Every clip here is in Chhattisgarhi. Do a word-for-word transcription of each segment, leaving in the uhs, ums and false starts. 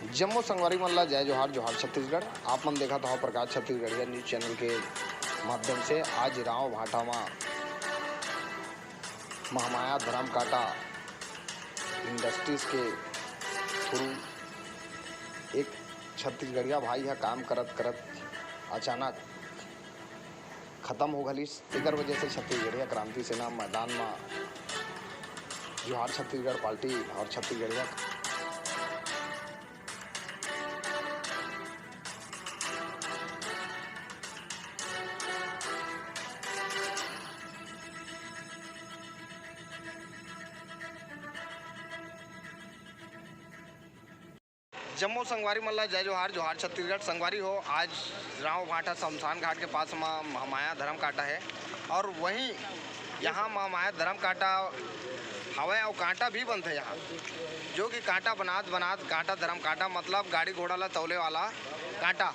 जम्मो संगवारी मन ला जय जोहार, जोहार छत्तीसगढ़। आप मन देखत हव प्रकाश छत्तीसगढ़िया न्यूज चैनल के माध्यम से। आज राव भाटा म महामाया धरम काटा इंडस्ट्रीज के थ्रू एक छत्तीसगढ़िया भाई ह काम करत करत अचानक खत्म हो घलिस। एकर वजह से छत्तीसगढ़िया क्रांति सेना मैदान म जोहार छत्तीसगढ़ पार्टी और छत्तीसगढ़िया जम्मो संगवारी मन ला जय जोहार, जोहार छत्तीसगढ़। संगवारी हो, आज राव भाटा शमशान घाट के पास म महामाया धरम काटा है और वहीं यहाँ महामाया धरम काटा हवय और कांटा भी बनथे यहाँ, जो कि कांटा बनात बनात कांटा धरम कांटा मतलब गाड़ी घोड़ा ला तौले वाला कांटा।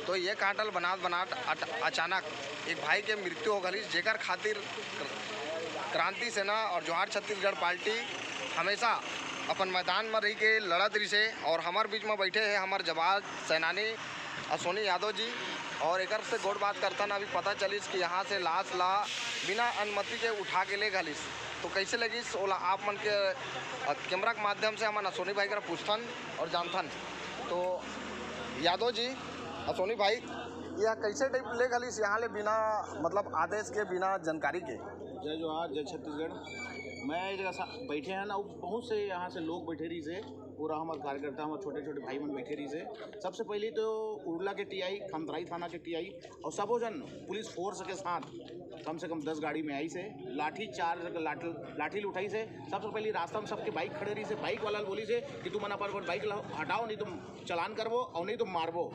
तो ये कांटा ल बनात बनात अट-, अचानक एक भाई के मृत्यु हो गलिस, जेकर खातिर क्रांति सेना और जोहार छत्तीसगढ़ पार्टी हमेशा अपन मैदान म रहि के लड़त रिसे। और हमर बीच म बैठे हे हमर जवान सेनानी अश्विनी यादव जी, और एकर से गोठ बात करथन। अभी पता चलिस कि यहाँ से लाश ला बिना अनुमति के उठा के ले घलिस, तो कैसे लगिस ओला आप मन के, अ, कैमरा के माध्यम से हमन अश्विनी भाई करा पूछथन और जानथन। तो यादव जी, अश्विनी भाई, यह कैसे टाइप ले घलिस यहाँ ले बिना, मतलब, आदेश के, बिना जानकारी के? जय जोहार, जय छत्तीसगढ़। मैं ये जगह सा-, बैठे हैं ना, वो बहुत से यहाँ से लोग बैठे रहिसे, पूरा हमारे कार्यकर्ता, हमारे छोटे छोटे भाई मन बैठे रहिसे। सबसे पहले तो उरला के टीआई, खमतराई थाना के टीआई और सबो जन पुलिस फोर्स के साथ कम से कम दस गाड़ी में आइसे, लाठी चार्ज, लाठ-, लाठी उठाइसे। सबसे पहले रास्ता में सबके बाइक खड़े रहिसे, बाइक वाला बोलिसे कि तुमन अपन अपन बाइक ला हटाओ, नहीं तो चालान करबो और नहीं तो मारबो।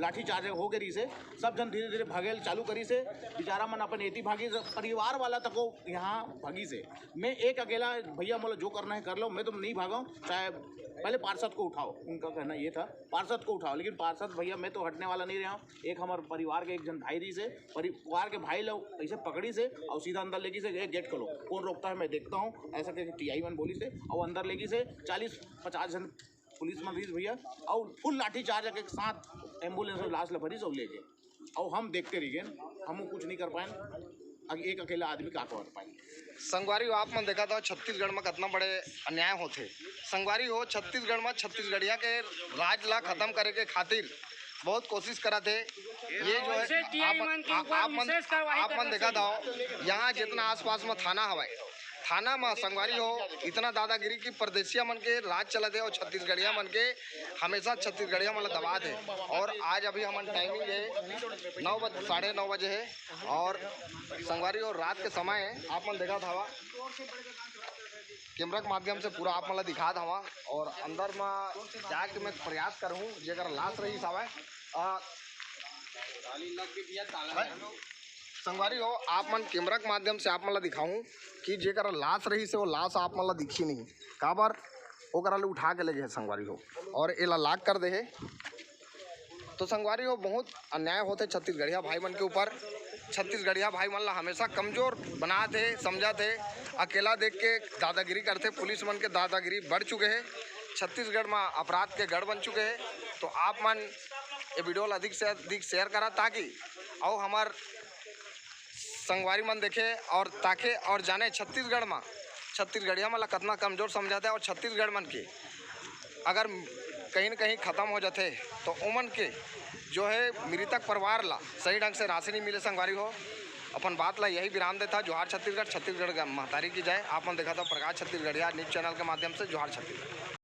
लाठी चार्ज हो गए रहिसे, सब जन धीरे धीरे भागे ल चालू करिसे। बेचारा मन अपन एती भागिस, परिवार वाला तको यहाँ भागिसे। मैं एक अकेला, "भैया मोला जो करना है कर लो, मैं तो नहीं भागा हूँ, चाहे पहले पार्षद को उठाओ", उनका कहना ये था, "पार्षद को उठाओ", लेकिन पार्षद भैया मैं तो हटने वाला नहीं रहा हूँ। एक हमारे परिवार के एक जन भाई रहिसे, परिवार के भाई लोग ऐसे पकड़िसे और सीधा अंदर लेगिसे, "ए, गेट खोलो, कौन रोकता है मैं देखता हूँ", ऐसा करके टीआई मन बोलिसे और अंदर लेगिसे। चालीस पचास जन पुलिस मन रहिस भैया, और फुल लाठी चार्ज के साथ एम्बुलेंस में लाश ला भरिस और ले गए, और हम देखते रह गए, हम कुछ नहीं कर पाए। अग-, एक अकेला आदमी का कर पाए। संगवारी हो, आप मन देखत हो छत्तीसगढ़ में कितना बड़े अन्याय होथे। संगवारी हो, छत्तीसगढ़ में छत्तीसगढ़िया के राज ला खत्म करे के खातिर बहुत कोशिश करत हे। ये जो है, वैसे टीआई आप, मन के आप, ऊपर आप मन, विशेष कार्रवाई आप मन करना देखत चाहिए। हो, यहाँ जितना आसपास में थाना हवय, थाना म संगवारी हो, इतना दादागिरी की परदेसिया मन के राज चलत हे और छत्तीसगढ़िया मन के हमेशा छत्तीसगढ़िया मन ला दबात हे। और आज अभी हमन टाइमिंग हे नौ बजे, साढ़े नौ बजे हे। और संगवारी हो, रात के समय हे, आप मन देखत हवा, कैमरा के माध्यम से पूरा आप मन ला दिखात हवा। और अंदर म जाके मैं प्रयास करहूँ, जेकर लाश रहिस हवय, अ, संगवारी हो, आप मन कैमरा के माध्यम से आप मन ला दिखाहूँ कि जेकर लाश रहिस हे, वो लाश आप मन ला दिखी नहीं। काबर? ओकरा ले उठा के ले गे हे संगवारी हो, और एला लॉक कर दे हे। तो संगवारी हो, बहुत अन्याय होथे छत्तीसगढ़िया भाई मन के ऊपर। छत्तीसगढ़िया भाई मन ला हमेशा कमजोर बनात हे, समझत हे, अकेला देख के दादागिरी करथे। पुलिस मन के दादागिरी बढ़ चुके हे, छत्तीसगढ़ म अपराध के गढ़ बन चुके हे। तो आप मन ये वीडियो ला अधिक से अधिक शेयर करा, ताकि अउ हमर संगवारी मन देखे और ताके और जाने छत्तीसगढ़ म छत्तीसगढ़िया मन ला कतना कमजोर समझत हे और छत्तीसगढ़ मन के अगर कहीं न कहीं खत्म हो जाथे तो ओमन के जो है मृतक परिवार ला सही ढंग से राशि नहीं मिले। संगवारी हो, अपन बात ला यही विराम देता। जोहार छत्तीसगढ़, छत्तीसगढ़ ग-, महतारी की जय। आप मन देखत हो प्रकाश छत्तीसगढ़िया न्यूज चैनल के माध्यम से। जोहार छत्तीसगढ़।